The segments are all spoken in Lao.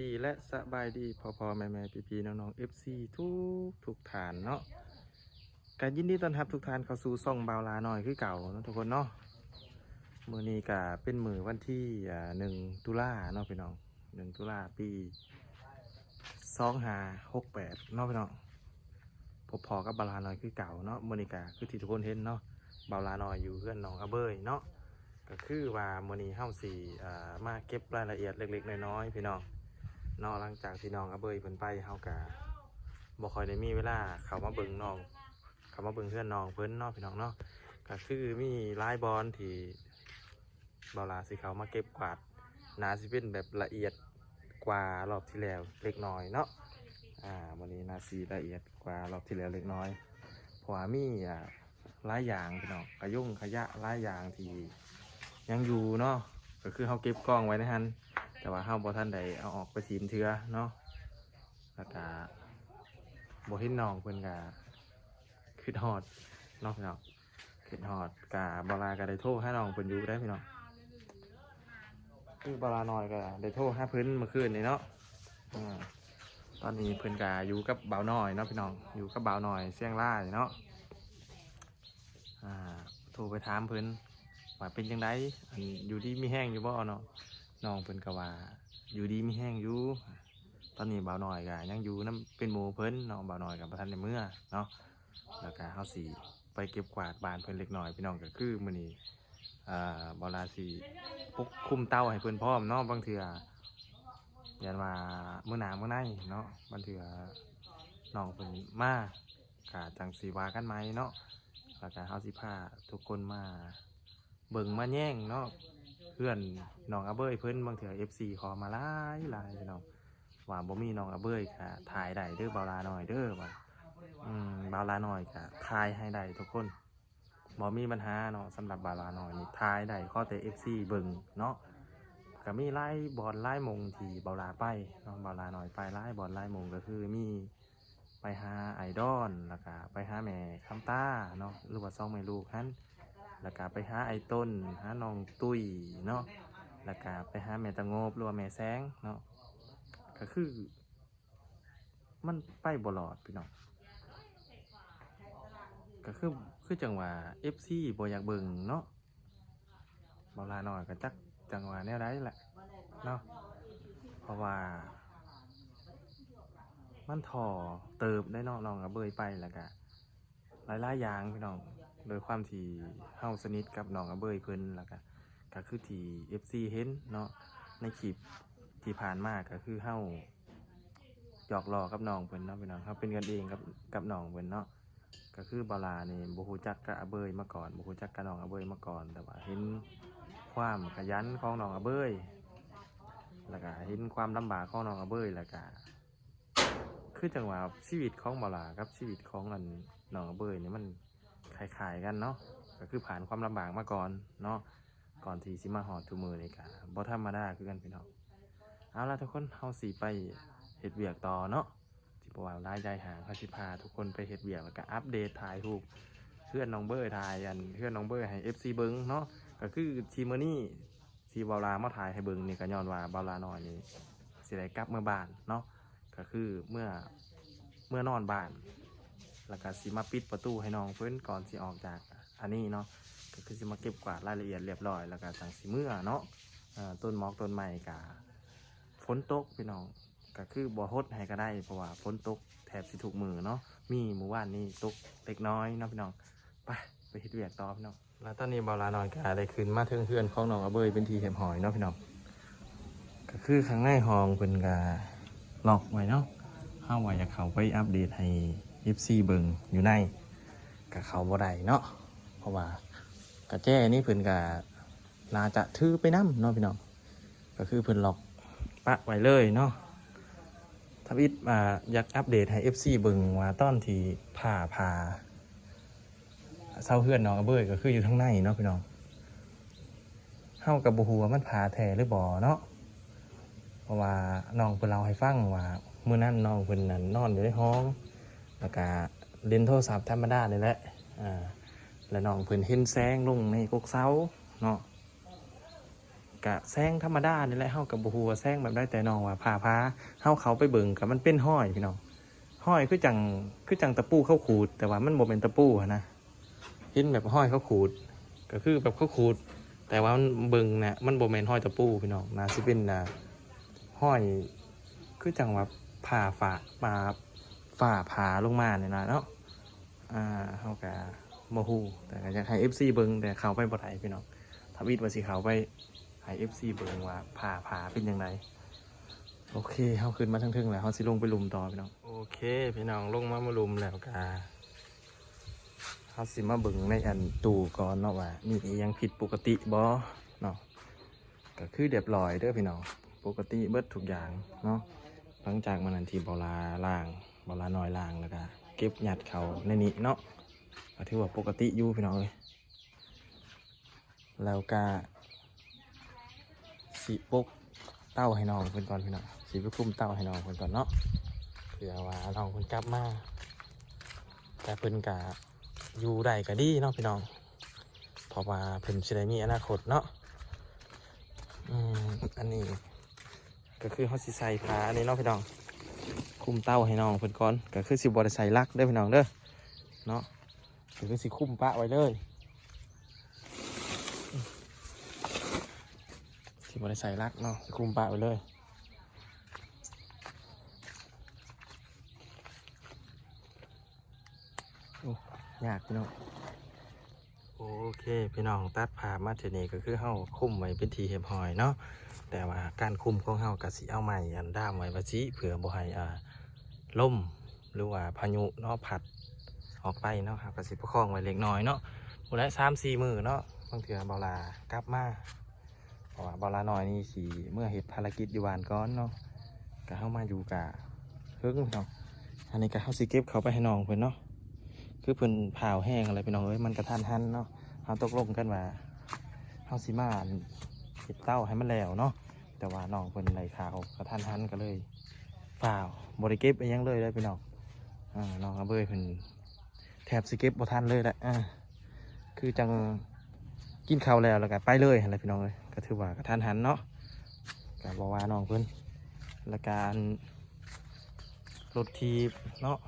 ດີ ແລະ ສະບາຍດີພໍ່ໆແມ່ໆ ພີ່ໆນ້ອງໆ ເອັຟຊີ ທຸກໆທ່ານເນາະ. ກະຍິນດີຕ້ອນຮັບທຸກທ່ານເຂົ້າສູ່ຊ່ອງບ່າວຫຼ້ານ້ອຍຄືເກົ່າເນາະທຸກຄົນເນາະ. ມື້ນີ້ກະເປັນມື້ວັນທີ ອາ ໜຶ່ງ ຕຸລາເນາະພີ່ນ້ອງ, ໜຶ່ງ ຕຸລາ ປີ ສອງຫ້າຫົກແປດເນາະພີ່ນ້ອງ. ພົບພໍ້ກັບບ່າວຫຼ້ານ້ອຍຄືເກົ່າເນາະ. ມື້ນີ້ກະຄືທີ່ທຸກຄົນເຫັນເນາະ, ບ່າວຫຼ້ານ້ອຍຢູ່ເຮືອນນ້ອງອາເບີຍເນາະ. ກະຄືວ່າມື້ນີ້ເຮົາຊິ ເອີ ມາເກັບລາຍລະອຽດເລັກໆນ້ອຍໆ ພີ່ນ້ອງເນາະ. ຫຼັງຈາກທີ່ນ້ອງອາເບີຍເພິ່ນໄປ ເຮົາກະບໍ່ຄ່ອຍໄດ້ມີເວລາເຂົ້າມາເບິ່ງນ້ອງ ເຂົ້າມາເບິ່ງເຮືອນນ້ອງເພິ່ນເນາະ ພີ່ນ້ອງເນາະ. ກະຄືມີຫຼາຍບ່ອນທີ່ບ່າວຫຼ້າຊິເຂົ້າມາເກັບກວາດ, ໜ້າຊິເປັນແບບລະອຽດກວ່າລອບທີ່ແລ້ວເລັກນ້ອຍເນາະ. ອາ ມື້ນີ້ໜ້າຊິລະອຽດກວ່າລອບທີ່ແລ້ວເລັກນ້ອຍ ເພາະວ່າມີ ອາ ຫຼາຍຢ່າງພີ່ນ້ອງ, ຂະຍົງຂະຍະຫຼາຍຢ່າງທີ່ຍັງຢູ່ເນາະ. ກະຄືເຮົາເກັບກອງໄວ້ໃນຫັ້ນ ແຕ່ວ່າເຮົາບໍ່ທັນໄດ້ເອົາອອກໄປຖິ້ມເທື່ອເນາະ. ແລ້ວກະບໍ່ເຫັນນ້ອງເພິ່ນກະຄຶດຮອດເນາະພີ່ນ້ອງ, ຄຶດຮອດ. ກະບ່າວຫຼ້າກະໄດ້ໂທຫານ້ອງເພິ່ນຢູ່ເດ້ພີ່ນ້ອງ. ຄືບ່າວຫຼ້ານ້ອຍກະໄດ້ໂທຫາເພິ່ນມື້ຄືນນີ້ເນາະ. ອາ ຕອນນີ້ເພິ່ນກະຢູ່ກັບບ່າວນ້ອຍເນາະພີ່ນ້ອງ, ຢູ່ກັບບ່າວນ້ອຍຊຽງລາຍເນາະ. ອາ ໂທໄປຖາມເພິ່ນວ່າເປັນຈັ່ງໃດ, ອັນ ຢູ່ດີມີແຮງຢູ່ບໍ່ເນາະ. ນ້ອງເພິ່ນກະວ່າຢູ່ດີມີແຮງຢູ່. ຕອນນີ້ບ່າວນ້ອຍກະຍັງຢູ່ນຳເປັນໝູ່ເພິ່ນເນາະ, ບ່າວນ້ອຍກະບໍ່ທັນໄດ້ເມືອເນາະ. ແລ້ວກະເຮົາຊິໄປເກັບກວາດບ້ານເພິ່ນເລັກນ້ອຍພີ່ນ້ອງ. ກະຄືມື້ນີ້ ອາ ບ່າວຫຼ້າຊິປຸກຄຸມເຕົາໃຫ້ເພິ່ນພ້ອມເນາະ. ບາງເທື່ອຢ້ານວ່າມື້ໜ້າມື້ໃນເນາະ, ບາງເທື່ອນ້ອງເພິ່ນມາ ກະຈັ່ງຊິວ່າກັນໃໝ່ເນາະ. ແລ້ວກະເຮົາຊິພາທຸກຄົນມາເບິ່ງມາແຍງເນາະ ເຮືອນນ້ອງອາເບີຍເພິ່ນ. ບາງເທື່ອເອັຟຊີຂໍມາຫຼາຍໆ ພີ່ນ້ອງ ວ່າບໍ່ມີນ້ອງອາເບີຍກະຖ່າຍໄດ້ເດີບ່າວຫຼ້ານ້ອຍເດີ ວ່າ ອືມ ບ່າວຫຼ້ານ້ອຍກະຖ່າຍໃຫ້ໄດ້ທຸກຄົນ ບໍ່ມີບັນຫາເນາະ. ສຳລັບບ່າວຫຼ້ານ້ອຍນີ້ຖ່າຍໄດ້ ຂໍແຕ່ເອັຟຊີເບິ່ງເນາະ. ກະມີຫຼາຍບ່ອນຫຼາຍໝ່ອງທີ່ບ່າວຫຼ້າໄປເນາະ, ບ່າວຫຼ້ານ້ອຍໄປຫຼາຍບ່ອນຫຼາຍໝ່ອງ ກະຄືມີ ໄປຫາອ້າຍດອນ ແລ້ວກະໄປຫາແມ່ຄຳຕາເນາະ ຫຼືວ່າສອງແມ່ລູກຫັ້ນ, ແລ້ວກະໄປຫາອ້າຍຕົ້ນ ຫານ້ອງຕຸ້ຍເນາະ, ແລ້ວກະໄປຫາແມ່ຕະໂງບ ຫຼືວ່າແມ່ແສງເນາະ. ກະຄືມັນໄປບໍ່ລອດພີ່ນ້ອງ, ກະຄື ຄືຈັ່ງວ່າເອັຟຊີບໍ່ຢາກເບິ່ງເນາະ. ບ່າວຫຼ້ານ້ອຍກະຈັກຈັ່ງວ່າແນວໃດແຫຼະເນາະ, ເພາະວ່າມັນທໍ້ເຕີບໄດ໋ເນາະ ນ້ອງອາເບີຍໄປ. ແລ້ວກະຫຼາຍໆຢ່າງພີ່ນ້ອງ, ໂດຍຄວາມທີ່ເຮົາສະໜິດກັບນ້ອງອາເບີຍເພິ່ນ ແລ້ວກະ ກະຄືທີ່ເອັຟຊີເຫັນເນາະ ໃນຄລິບທີ່ຜ່ານມາ ກະຄືເຮົາ ຫຍອກລໍ້ກັບນ້ອງເພິ່ນເນາະພີ່ນ້ອງ, ເຮົາເປັນກັນເອງກັບ ກັບນ້ອງເພິ່ນເນາະ. ກະຄືບ່າວຫຼ້ານີ້ບໍ່ຮູ້ຈັກກັບອາເບີຍມາກ່ອນ, ບໍ່ຮູ້ຈັກກັບນ້ອງອາເບີຍມາກ່ອນ, ແຕ່ວ່າເຫັນຄວາມຂະຫຍັນຂອງນ້ອງອາເບີຍ ແລ້ວກະເຫັນຄວາມລຳບາກຂອງນ້ອງອາເບີຍ, ແລ້ວກະຄືຈັ່ງວ່າຊີວິດຂອງບ່າວຫຼ້າກັບຊີວິດຂອງ ອັນ ນ້ອງອາເບີຍນີ້ມັນ ຄ້າຍໆກັນເນາະ, ກະຄືຜ່ານຄວາມລຳບາກມາກ່ອນເນາະ ກ່ອນທີ່ຊິມາຮອດທຸກມື້ນີ້ ກະບໍ່ທຳມະດາຄືກັນພີ່ນ້ອງ. ເອົາລະທຸກຄົນ, ເຮົາຊິໄປເຮັດວຽກຕໍ່ເນາະ, ຊິບໍ່ວ່າຫຼາຍຢາຍຫ່າງ, ເຮົາຊິພາທຸກຄົນໄປເຮັດວຽກ ແລ້ວກະອັບເດດ ຖ່າຍຮູບເຮືອນນ້ອງເບີຍ, ຖ່າຍ ອັນ ເຮືອນນ້ອງເບີຍໃຫ້ເອັຟຊີເບິ່ງເນາະ. ກະຄືທີ່ມື້ນີ້ ທີ່ບ່າວຫຼ້າມາຖ່າຍໃຫ້ເບິ່ງນີ້ ກະຍ້ອນວ່າບ່າວຫຼ້ານ້ອຍນີ້ຊິໄດ້ກັບເມືອບ້ານເນາະ, ກະຄືເມືອ ເມືອນອນບ້ານ ແລ້ວກະຊິມາປິດປະຕູໃຫ້ນ້ອງເພິ່ນກ່ອນຊິອອກຈາກອັນນີ້ເນາະ, ກະຄືຊິມາເກັບກວາດລາຍລະອຽດລຽບຮ້ອຍ ແລ້ວກະຈັ່ງຊິເມືອເນາະ. ເອີ ຕົ້ນໝອກຕົ້ນໄມ້ກະຝົນຕົກພີ່ນ້ອງ, ກະຄືບໍ່ຫົດໃຫ້ກະໄດ້ ເພາະວ່າຝົນຕົກແທບຊິທຸກມື້ເນາະ, ມີມື້ວານນີ້ຕົກເລັກນ້ອຍເນາະພີ່ນ້ອງ. ໄປ ໄປເຮັດວຽກຕໍ່ພີ່ນ້ອງ. ແລ້ວຕອນນີ້ບ່າວຫຼ້ານ້ອຍກະໄດ້ຂຶ້ນມາເທິງເຮືອນຂອງນ້ອງອາເບີຍເປັນທີ່ຮຽບຮ້ອຍເນາະພີ່ນ້ອງ. ກະຄືຂ້າງໃນຫ້ອງເພິ່ນກະລັອກໄວ້ເນາະ, ເຮົາວ່າຢາກເຂົ້າໄປອັບເດດໃຫ້ເອັຟຊີເບິ່ງຢູ່ໃນ ກະເຂົ້າບໍ່ໄດ້ເນາະ, ເພາະວ່າກະແຈນີ້ເພິ່ນກະໜ້າຈະຖືໄປນຳເນາະພີ່ນ້ອງ. ກະຄືເພິ່ນລັອກປະໄວ້ເລີຍເນາະ. ທຳອິດວ່າຢາກອັບເດດໃຫ້ເອັຟຊີເບິ່ງວ່າຕອນທີ່ຟ້າຜ່າ ເສົາເຮືອນນ້ອງອາເບີຍກະຄືຢູ່ທາງໃນເນາະພີ່ນ້ອງ. ເຮົາກະບໍ່ຮູ້ວ່າມັນຜ່າແທ້ຫຼືບໍ່ເນາະ, ເພາະວ່ານ້ອງເພິ່ນເລົ່າໃຫ້ຟັງວ່າ ມື້ນັ້ນນ້ອງເພິ່ນນັ້ນນອນຢູ່ໃນຫ້ອງ ແລ້ວກະຫຼິ້ນໂທລະສັບທຳມະດານີ້ແຫຼະ, ອາ ແລ້ວນ້ອງເພິ່ນເຫັນແສງລົງໃນກົກເສົາເນາະ. ກະແຊງທຳມະດານີ້ແຫຼະ ເຮົາກະບໍ່ຮູ້ວ່າແຊງແບບໃດ ແຕ່ນ້ອງວ່າຜ່າຜາ ເຮົາເຂົ້າໄປເບິ່ງກະມັນເປັນຮອຍພີ່ນ້ອງ ຮອຍຄືຈັ່ງ ຄືຈັ່ງຕະປູເຂົາຂູດ ແຕ່ວ່າມັນບໍ່ແມ່ນຕະປູຫັ້ນນະ ເຫັນແບບຮອຍເຂົາຂູດ ກະຄືແບບເຂົາຂູດ ແຕ່ວ່າມັນເບິ່ງນະ ມັນບໍ່ແມ່ນຮອຍຕະປູພີ່ນ້ອງ ໜ້າຊິເປັນ ອ່າ ຮອຍຄືຈັ່ງວ່າຜ່າຝາ ອ່າ ຟ້າຜ່າລົງມານີ້ນະເນາະ. ອ່າ ເຮົາກະບໍ່ຮູ້ ແຕ່ກະຢາກໃຫ້ເອັຟຊີເບິ່ງ ແຕ່ເຂົ້າໄປບໍ່ໄດ້ພີ່ນ້ອງ ທຳອິດວ່າຊິເຂົ້າໄປໃຫ້ເອັຟຊີເບິ່ງວ່າຜ່າຜາເປັນຈັ່ງໃດ. ໂອເຄ ເຮົາຂຶ້ນມາເທິງໆແລ້ວ ເຮົາຊິລົງໄປລຸ່ມຕໍ່ພີ່ນ້ອງ. ໂອເຄພີ່ນ້ອງ ລົງມາມຸມລຸ່ມແລ້ວກະ ເຮົາຊິມາເບິ່ງໃນອັນຕູ້ກ່ອນເນາະ ວ່າມີອີ່ຫຍັງຜິດປົກກະຕິບໍ່ເນາະ. ກະຄືລຽບລ້ອຍເດີພີ່ນ້ອງ ປົກກະຕິເບິດທຸກຢ່າງເນາະ. ຫຼັງຈາກມື້ນັ້ນທີ່ບ່າວຫຼ້າລ້າງ ບ່າວຫຼ້ານ້ອຍລ້າງ ແລ້ວກະເກັບຍັດເຂົ້າໃນນີ້ເນາະ ກະຖືວ່າປົກກະຕິຢູ່ພີ່ນ້ອງເອີຍ. ແລ້ວກະຊິປົກເຕົ້າໃຫ້ນ້ອງເພິ່ນກ່ອນພີ່ນ້ອງ ຊິໄປຄຸມເຕົ້າໃຫ້ນ້ອງເພິ່ນກ່ອນເນາະ ເພື່ອວ່ານ້ອງເພິ່ນກັບມາ ແຕ່ເພິ່ນກະຢູ່ໄດ້ກະດີເນາະພີ່ນ້ອງ ເພາະວ່າເພິ່ນຊິໄດ້ມີອະນາຄົດເນາະ. ອືມ ອັນນີ້ກະຄືເຮົາຊິໃສ່ຜ້າອັນນີ້ເນາະພີ່ນ້ອງ ຄຸມເຕົ້າໃຫ້ນ້ອງເພິ່ນກ່ອນ ກະຄືຊິບໍ່ໄດ້ໃສ່ຫຼັກເດີພີ່ນ້ອງເດີເນາະ ກະຄືຊິຄຸມປະໄວ້ເລີຍ ຊິບໍ່ໄດ້ໃສ່ຫຼັກເນາະ ຊິຄຸມປະໄວ້ເລີຍ. ໂອ້ ຍາກພີ່ນ້ອງ. ໂອເຄພີ່ນ້ອງ ຕັດພາບມາເທື່ອນີ້ກະຄືເຮົາຄຸມໄວ້ເປັນທີ່ຮຽບຮ້ອຍເນາະ ແຕ່ວ່າການຄຸມຂອງເຮົາກະຊິເອົາໄມ້ອັນດາມໄວ້ວ່າຊີ້ ເພື່ອບໍ່ໃຫ້ ອ່າ ລົມ ຫຼືວ່າພາຍຸເນາະພັດອອກໄປເນາະ ເຮົາກະຊິປະຄອງໄວ້ເລັກນ້ອຍເນາະ ພຸ້ນແຫຼະ ສາມສີ່ມື້ເນາະ ບາງເທື່ອບ່າວຫຼ້າກັບມາ ເພາະວ່າບ່າວຫຼ້ານ້ອຍນີ້ຊິເມືອເຮັດພາລະກິດຢູ່ບ້ານກ່ອນເນາະ ກະເຮົາມາຢູ່ກະເຖິງເນາະ. ອັນນີ້ກະເຮົາຊິເກັບເຂົ້າໄປໃຫ້ນ້ອງເພິ່ນເນາະ ຄືເພິ່ນພ້າວແຮງຫັ້ນແຫຼະພີ່ນ້ອງເອີຍ ມັນກະທັນຫັນເນາະ ເຮົາຕົກລົງກັນວ່າເຮົາຊິມາອັນເຮັດເຕົາໃຫ້ມັນແລ້ວເນາະ ແຕ່ວ່ານ້ອງເພິ່ນໄດ້ຂ່າວກະທັນຫັນກະເລີຍຟ້າວ ບໍ່ໄດ້ເກັບອີ່ຫຍັງເລີຍເດີພີ່ນ້ອງ. ອາ ນ້ອງອາເບີຍເພິ່ນ ແທບຊິເກັບບໍ່ທັນເລີຍແຫຼະ ອ່າ ຄືຈັ່ງກິນເຂົ້າແລ້ວ ແລ້ວກະໄປເລີຍຫັ້ນແຫຼະພີ່ນ້ອງເອີຍ ກະຖືວ່າກະທັນຫັນເນາະ ກະບໍ່ວ່ານ້ອງເພິ່ນ. ແລ້ວກະອັນລົດຖີບເນາະ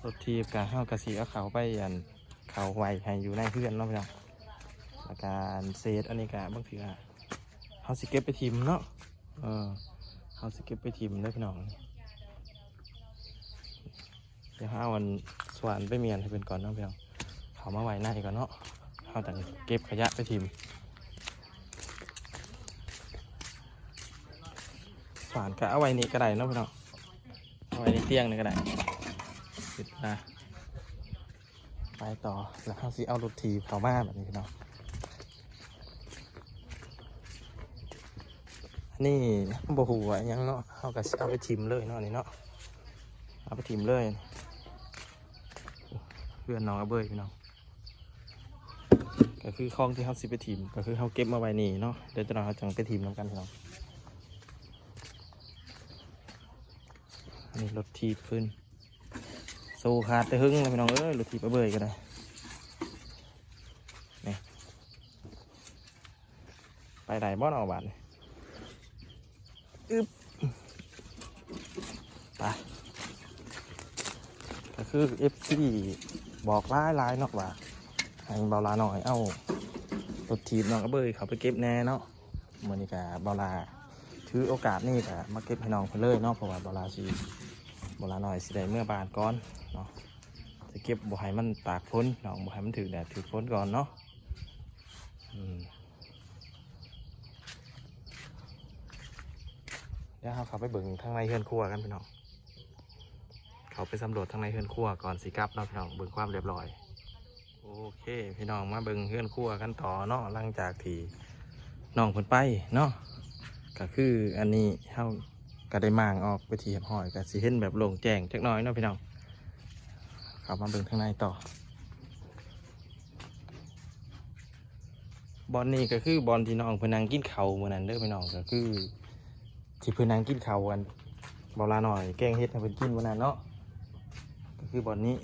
ລົດຖີບກະເຮົາກະຊິເອົາເຂົ້າໄປອັນເຂົ້າໄວ້ໃຫ້ຢູ່ໃນເຮືອນເນາະພີ່ນ້ອງ ແລ້ວກະອັນເສດອັນນີ້ກະບາງເທື່ອເຮົາຊິເກັບໄປຖິ້ມເນາະ ເອີ ເຮົາຊິເກັບໄປຖິ້ມເດີພີ່ນ້ອງ. ດຽວເຮົາເອົາອັນສວ່ານໄປມ້ຽນໃຫ້ເພິ່ນກ່ອນເນາະພີ່ນ້ອງ ເຂົ້າມາໄວ້ໃນກ່ອນເນາະ ເຮົາຈັ່ງເກັບຂະຫຍະໄປຖິ້ມ. ສວ່ານກະເອົາໄວ້ນີ້ກະໄດ້ເນາະພີ່ນ້ອງ ເອົາໄວ້ໃນຕຽງນີ້ກະໄດ້ ເຮັດມາ ໄປຕໍ່ ແລ້ວເຮົາຊິເອົາລົດຖີບເຂົ້າມາບາດນີ້ພີ່ນ້ອງ. ອັນນີ້ບໍ່ຮູ້ວ່າອີ່ຫຍັງເນາະ ເຮົາກະຊິເອົາໄປຖິ້ມເລີຍເນາະ ນີ້ເນາະ ເອົາໄປຖິ້ມເລີຍ. ເຮືອນນ້ອງອາເບີຍພີ່ນ້ອງ ກະຄືຂອງທີ່ເຮົາຊິໄປຖິ້ມ ກະຄືເຮົາເກັບມາໄວ້ນີ້ເນາະ ດຽວຈັກໜ້ອຍເຮົາຈັ່ງໄປຖິ້ມນຳກັນພີ່ນ້ອງ. ອັນນີ້ລົດຖີບເພິ່ນ ໂຊຂາດແຕ່ເຫິງແລ້ວພີ່ນ້ອງເອີຍ ລົດຖີບອາເບີຍກະໄດ້ ນີ້ ໄປໄດ້ບໍ່ເນາະບາດນີ້ ອຶບ ໄປ. ກະຄືເອັຟຊີບອກຫຼາຍໆເນາະວ່າໃຫ້ບ່າວຫຼ້ານ້ອຍເອົາລົດຖີບນ້ອງອາເບີຍເຂົ້າໄປເກັບແດ່ເນາະ. ມື້ນີ້ກະບ່າວຫຼ້າຖືໂອກາດນີ້ກະມາເກັບໃຫ້ນ້ອງເພິ່ນເລີຍເນາະ ເພາະວ່າບ່າວຫຼ້າຊິ ບ່າວຫຼ້ານ້ອຍຊິໄດ້ເມືອບ້ານກ່ອນເນາະ ຊິເກັບບໍ່ໃຫ້ມັນຕາກຝົນເນາະ ບໍ່ໃຫ້ມັນຖືກແດດຖືກຝົນກ່ອນເນາະ. ອືມ ດຽວເຮົາເຂົ້າໄປເບິ່ງທາງໃນເຮືອນຄົວກັນພີ່ນ້ອງ ເຂົ້າໄປສຳຫຼວດທາງໃນເຮືອນຄົວກ່ອນຊິກັບເນາະພີ່ນ້ອງ ເບິ່ງຄວາມລຽບຮ້ອຍ. ໂອເຄພີ່ນ້ອງ ມາເບິ່ງເຮືອນຄົວກັນຕໍ່ເນາະ ຫຼັງຈາກທີ່ນ້ອງເພິ່ນໄປເນາະ ກະຄືອັນນີ້ເຮົາກະໄດ້ມ້າງອອກເປັນທີ່ຮຽບຮ້ອຍ ກະຊິເຫັນແບບໂລ່ງແຈ້ງຈັກໜ້ອຍເນາະພີ່ນ້ອງ. ເຂົ້າມາເບິ່ງທາງໃນຕໍ່ ບ່ອນນີ້ກະຄືບ່ອນທີ່ນ້ອງເພິ່ນນັ່ງກິນເຂົ້າມື້ນັ້ນເດີພີ່ນ້ອງ ກະຄື ທີ່ເພິ່ນນັ່ງກິນເຂົ້າ ອັນ ບ່າວຫຼ້ານ້ອຍແກງເຫັດໃຫ້ເພິ່ນກິນມື້ນັ້ນເນາະ ກະຄືບ່ອນນີ້.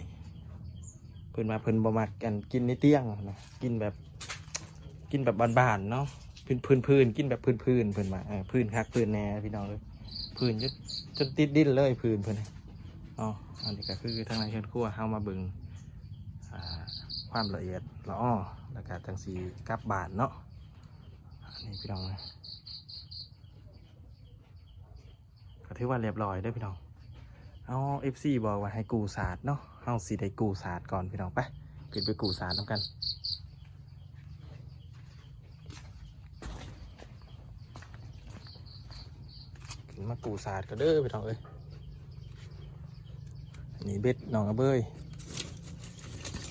ເພິ່ນວ່າເພິ່ນບໍ່ມັກ ອັນ ກິນໃນຕຽງນະ ກິນແບບ ກິນແບບບ້ານໆເນາະ ພື້ນໆ ກິນແບບພື້ນໆ ເພິ່ນວ່າ ເອີ ພື້ນຄັກພື້ນແນ່ພີ່ນ້ອງເອີຍ ພື້ນຈົນ ຈົນຕິດດິນເລີຍພື້ນເພິ່ນເນາະ. ອັນນີ້ກໍຄືທາງໃນເຮືອນຄົວ ເຮົາມາເບິ່ງ ອ່າ ຄວາມລະອຽດລະອໍ ແລ້ວກໍຈັ່ງຊິກັບບ້ານເນາະ. ອັນນີ້ພີ່ນ້ອງເອີຍ ກໍຖືວ່າລຽບຮ້ອຍເດີພີ່ນ້ອງ. ເອົາ ເອັຟຊີ ບອກວ່າໃຫ້ກູ້ສາດເນາະ ເຮົາຊິໄດ້ກູ້ສາດກ່ອນພີ່ນ້ອງ. ໄປ ຂຶ້ນໄປກູ້ສາດນຳກັນ ຂຶ້ນມາກູ້ສາດກ່ອນເດີພີ່ນ້ອງເອີຍ. ອັນນີ້ເບັດນ້ອງອະເບີຍ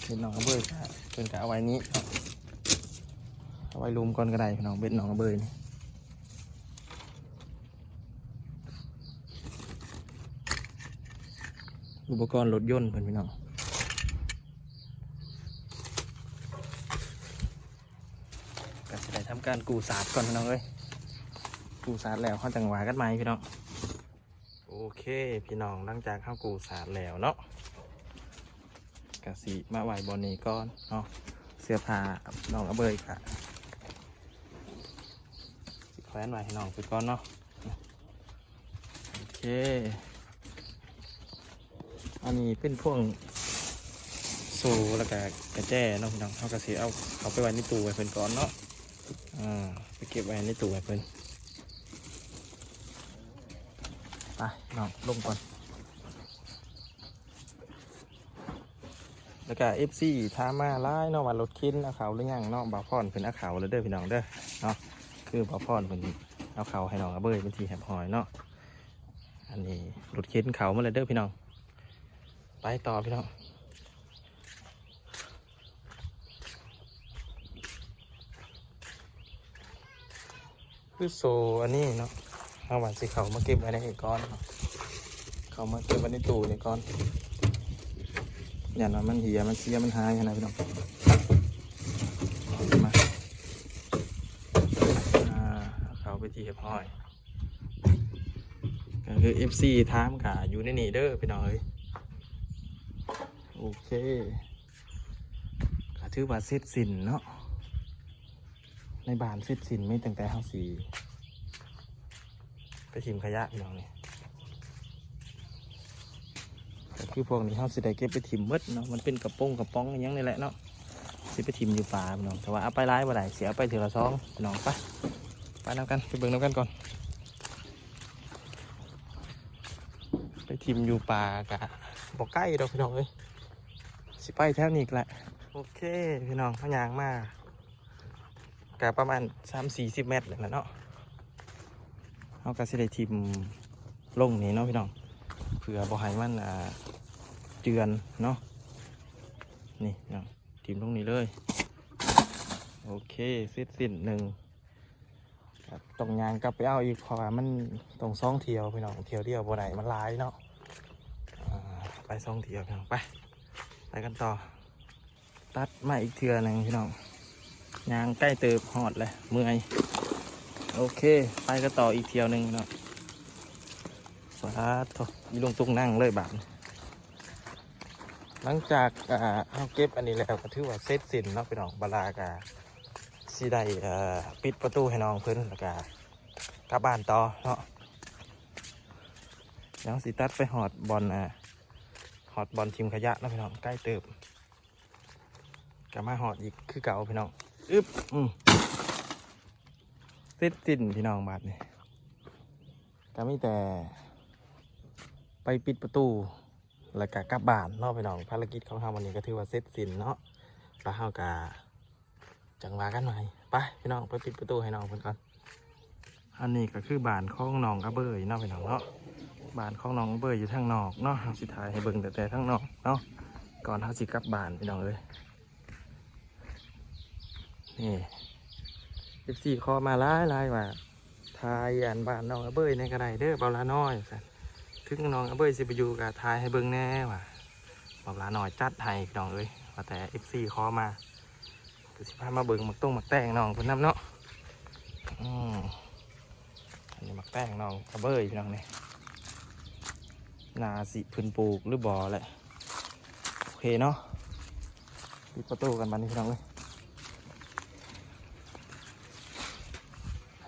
ເບັດນ້ອງອະເບີຍ ເພິ່ນກໍເອົາໄວ້ນີ້ເນາະ ເອົາໄວ້ລຸ່ມກ່ອນກໍໄດ້ພີ່ນ້ອງ ເບັດນ້ອງອະເບີຍນີ້. ອຸປະກອນລົດຍົນເພິ່ນພີ່ນ້ອງ ກໍຊິໄດ້ທຳການກູ້ສາດກ່ອນພີ່ນ້ອງເອີຍ. ກູ້ສາດແລ້ວເຮົາຈັ່ງວ່າກັນໃໝ່ພີ່ນ້ອງ. ໂອເຄພີ່ນ້ອງ ຫຼັງຈາກເຮົາກູ້ສາດແລ້ວເນາະ ກໍຊິມາໄວ້ບ່ອນນີ້ກ່ອນເນາະ. ເສື້ອຜ້ານ້ອງອະເບີຍກະຊິແຂວນໄວ້ໃຫ້ນ້ອງເພິ່ນກ່ອນເນາະ. ໂອເຄ ອັນນີ້ເປັນພວກໂສ້ ແລ້ວກະກະແຈເນາະພີ່ນ້ອງ. ເຮົາກໍຊິເອົາເຂົ້າໄປໄວ້ໃນຕູ້ໃຫ້ເພິ່ນກ່ອນເນາະ ອ່າ ໄປເກັບໄວ້ໃນຕູ້ໃຫ້ເພິ່ນ. ໄປນ້ອງ ລົງກ່ອນ. ແລ້ວກະ ເອັຟຊີ ຖາມມາຫຼາຍເນາະວ່າລົດເຂັນເອົາເຂົ້າຫຼືຍັງເນາະ. ບ່າວພອນເພິ່ນເອົາເຂົ້າແລ້ວເດີພີ່ນ້ອງເດີເນາະ ຄືບ່າວພອນເພິ່ນເອົາເຂົ້າໃຫ້ນ້ອງອະເບີຍເປັນທີ່ຮຽບຮ້ອຍເນາະ. ອັນນີ້ລົດເຂັນເຂົ້າມາແລ້ວເດີພີ່ນ້ອງ. ໄປຕໍ່ພີ່ນ້ອງ. ຄືໂສ້ອັນນີ້ເນາະ ເຮົາວ່າຊິເຂົ້າມາເກັບໄວ້ໃນນີ້ກ່ອນ ເຂົ້າມາເກັບໄວ້ໃນຕູ້ນີ້ກ່ອນ ຢ້ານວ່າມັນເຫຍມັນເສຍມັນຫາຍຫັ້ນນະພີ່ນ້ອງ. ມາ ອ່າ ເຂົ້າໄປທີ່ຮຽບຮ້ອຍ ກໍຄື ເອັຟຊີ ຖາມກໍຢູ່ໃນນີ້ເດີພີ່ນ້ອງເອີຍ. ໂອເຄ ກໍຖືວ່າເສັດສິ້ນເນາະ ໃນບ້ານເສັດສິ້ນ ມີຕັ້ງແຕ່ເຮົາຊິໄປຖິ້ມຂະຫຍະພີ່ນ້ອງນີ້ ກໍຄືພວກນີ້ເຮົາຊິໄດ້ເກັບໄປຖິ້ມໝົດເນາະ. ມັນເປັນກະປົງກະປ໋ອງອີ່ຫຍັງນີ້ແຫຼະເນາະ ຊິໄປຖິ້ມຢູ່ປ່າພີ່ນ້ອງ ແຕ່ວ່າເອົາໄປຫຼາຍບໍ່ໄດ້ ຊິເອົາໄປເທື່ອລະສອງພີ່ນ້ອງ. ໄປ ໄປນຳກັນ ໄປເບິ່ງນຳກັນກ່ອນ. ໄປຖິ້ມຢູ່ປ່າກະບໍ່ໄກດອກພີ່ນ້ອງເອີຍ ຊິໄປແຖວນີ້ແຫຼະ. ໂອເຄພີ່ນ້ອງ ເຮົາຍ່າງມາ ກະປະມານສາມສີ່ສິບແມັດນີ້ແຫຼະເນາະ. ເຮົາກະຊິໄດ້ຖິ້ມລົງນີ້ເນາະພີ່ນ້ອງ ເພື່ອບໍ່ໃຫ້ມັນ ອ່າ ເຈື່ອນເນາະ. ນີ້ເນາະ ຖິ້ມລົງນີ້ເລີຍ. ໂອເຄ ເສັດສິ້ນໜຶ່ງ ກໍຕ້ອງຍ່າງກັບໄປເອົາອີກ ເພາະວ່າມັນຕ້ອງສອງຖ້ຽວພີ່ນ້ອງ ຖ້ຽວດຽວບໍ່ໄດ້ ມັນຫຼາຍເນາະ. ອ່າ ໄປສອງຖ້ຽວພີ່ນ້ອງ ໄປ ໄປກັນຕໍ່. ຕັດມາອີກເທື່ອໜຶ່ງພີ່ນ້ອງ ຍ່າງໄກເຕີບ ຮອດແລ້ວ ເມື່ອຍ. ໂອເຄ ໄປກັນຕໍ່ອີກຖ້ຽວໜຶ່ງພີ່ນ້ອງ. ປາດໂທ້ ອີລຸງຕຸງນັ່ງເລີຍບາດນີ້. ຫຼັງຈາກ ອ່າ ເຮົາເກັບອັນນີ້ແລ້ວ ກໍຖືວ່າເສັດສິ້ນເນາະພີ່ນ້ອງ. ບາລາກໍຊິໄດ້ ເອີ ປິດປະຕູໃຫ້ນ້ອງເພິ່ນ ແລ້ວກໍກັບບ້ານຕໍ່ເນາະ. ດຽວເຮົາຊິຕັດໄປຮອດບ່ອນ ອ່າ ຮອດບ່ອນຖິ້ມຂະຫຍະເນາະພີ່ນ້ອງ ໄກເຕີບ. ກໍມາຮອດອີກຄືເກົ່າພີ່ນ້ອງ ອຶບ ອືມ ເສັດສິ້ນພີ່ນ້ອງ. ບາດນີ້ກໍມີແຕ່ໄປປິດປະຕູ ແລ້ວກໍກັບບ້ານເນາະພີ່ນ້ອງ. ພາລະກິດຂອງເຮົາວັນນີ້ກໍຖືວ່າເສັດສິ້ນເນາະ ແລ້ວເຮົາກໍຈັ່ງວ່າກັນໃໝ່. ໄປພີ່ນ້ອງ ໄປປິດປະຕູໃຫ້ນ້ອງເພິ່ນກ່ອນ. ອັນນີ້ກໍຄືບ້ານຂອງນ້ອງອາເບີຍເນາະພີ່ນ້ອງເນາະ ບ້ານຂອງນ້ອງອາເບີຍຢູ່ທາງນອກເນາະ. ເຮົາຊິຖ່າຍໃຫ້ເບິ່ງແຕ່ ແຕ່ທາງນອກເນາະ ກ່ອນເຮົາຊິກັບບ້ານພີ່ນ້ອງເອີຍ. ນີ້ ເອັຟຊີ ຂໍມາຫຼາຍໆ ວ່າຖ່າຍອັນບ້ານນ້ອງອາເບີຍແດ່ກໍໄດ້ເດີ ບ່າວຫຼ້ານ້ອຍ ວ່າຊັ້ນ. ເຖິງນ້ອງອາເບີຍຊິບໍ່ຢູ່ກໍຖ່າຍໃຫ້ເບິ່ງແດ່ ວ່າບ່າວຫຼ້ານ້ອຍຈັດໃຫ້ພີ່ນ້ອງເອີຍ ວ່າແຕ່ ເອັຟຊີ ຂໍມາ. ກໍຊິພາມາເບິ່ງໝາກຕົງໝາກແຕງນ້ອງເພິ່ນນຳເນາະ. ອືມ ອັນນີ້ໝາກແຕງນ້ອງອາເບີຍພີ່ນ້ອງນີ້ ໜ້າຊິເພິ່ນປູກຫຼືບໍ່ແຫຼະ. ໂອເຄເນາະ ປິດປະຕູກັນບາດນີ້ພີ່ນ້ອງເອີຍ.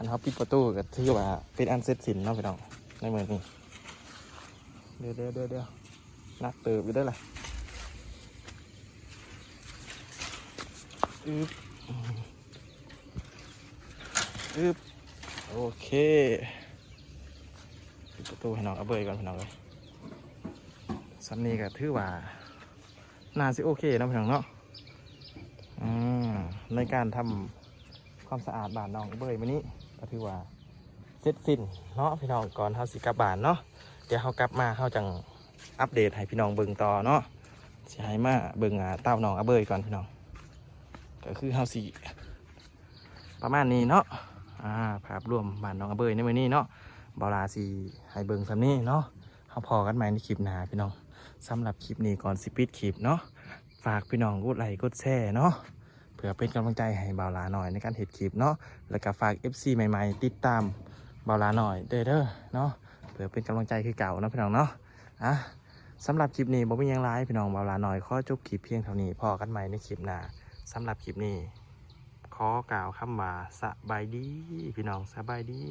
ເຮົາປິດປະຕູກໍຖືວ່າເປັນອັນເສັດສິ້ນເນາະພີ່ນ້ອງ ໃນມື້ນີ້. ດຽວໆໆໆ ໜັກເຕີບຢູ່ເດ້ລະ. ອຶບ ອຶບ ໂອເຄ ປິດປະຕູໃຫ້ນ້ອງອາເບີຍກ່ອນພີ່ນ້ອງເອີຍ. ສ່ຳນີ້ກໍຖືວ່າໜ້າຊິໂອເຄເນາະພີ່ນ້ອງເນາະ. ອືມ ໃນການທຳຄວາມສະອາດບ້ານນ້ອງອາເບີຍມື້ນີ້ ກໍຖືວ່າເສັດສິ້ນເນາະພີ່ນ້ອງ. ກ່ອນເຮົາຊິກັບບ້ານເນາະ ດຽວເຮົາກັບມາເຮົາຈັ່ງອັບເດດໃຫ້ພີ່ນ້ອງເບິ່ງຕໍ່ເນາະ. ຊິໃຫ້ມາເບິ່ງ ອາ ເຕົ້ານ້ອງອາເບີຍກ່ອນພີ່ນ້ອງ. ກໍຄືເຮົາຊິ ປະມານນີ້ເນາະ ອາ ພາບລວມບ້ານໜອງອາເບີຍໃນມື້ນີ້ເນາະ ບ່າວຫຼ້າຊິໃຫ້ເບິ່ງສ່ຳນີ້ເນາະ. ເຮົາພໍ້ກັນໃໝ່ໃນຄລິບໜ້າພີ່ນ້ອງ. ສຳລັບຄລິບນີ້ ກ່ອນຊິປິດຄລິບເນາະ ຝາກພີ່ນ້ອງກົດໄລກົດແຊເນາະ ເພື່ອເປັນກຳລັງໃຈໃຫ້ບ່າວຫຼ້ານ້ອຍໃນການເຮັດຄລິບເນາະ. ແລ້ວກໍຝາກເອັບຊີໃໝ່ໆຕິດຕາມບ່າວຫຼ້ານ້ອຍເດີເນາະ ເພື່ອເປັນກຳລັງໃຈຄືເກົ່າເນາະພີ່ນ້ອງເນາະ. ອາ ສຳລັບຄລິບນີ້ບໍ່ມີຫຍັງຫຼາຍພີ່ນ້ອງ ບ່າວຫຼ້ານ້ອຍຂໍຈົບຄລິບພຽງເທົ່ານີ້. ພໍ້ກັນໃໝ່ໃນຄລິບໜ້າ. ສຳລັບຄລິບນີ້ ຂໍກ່າວຄຳວ່າສະບາຍດີພີ່ນ້ອງ ສະບາຍດີ.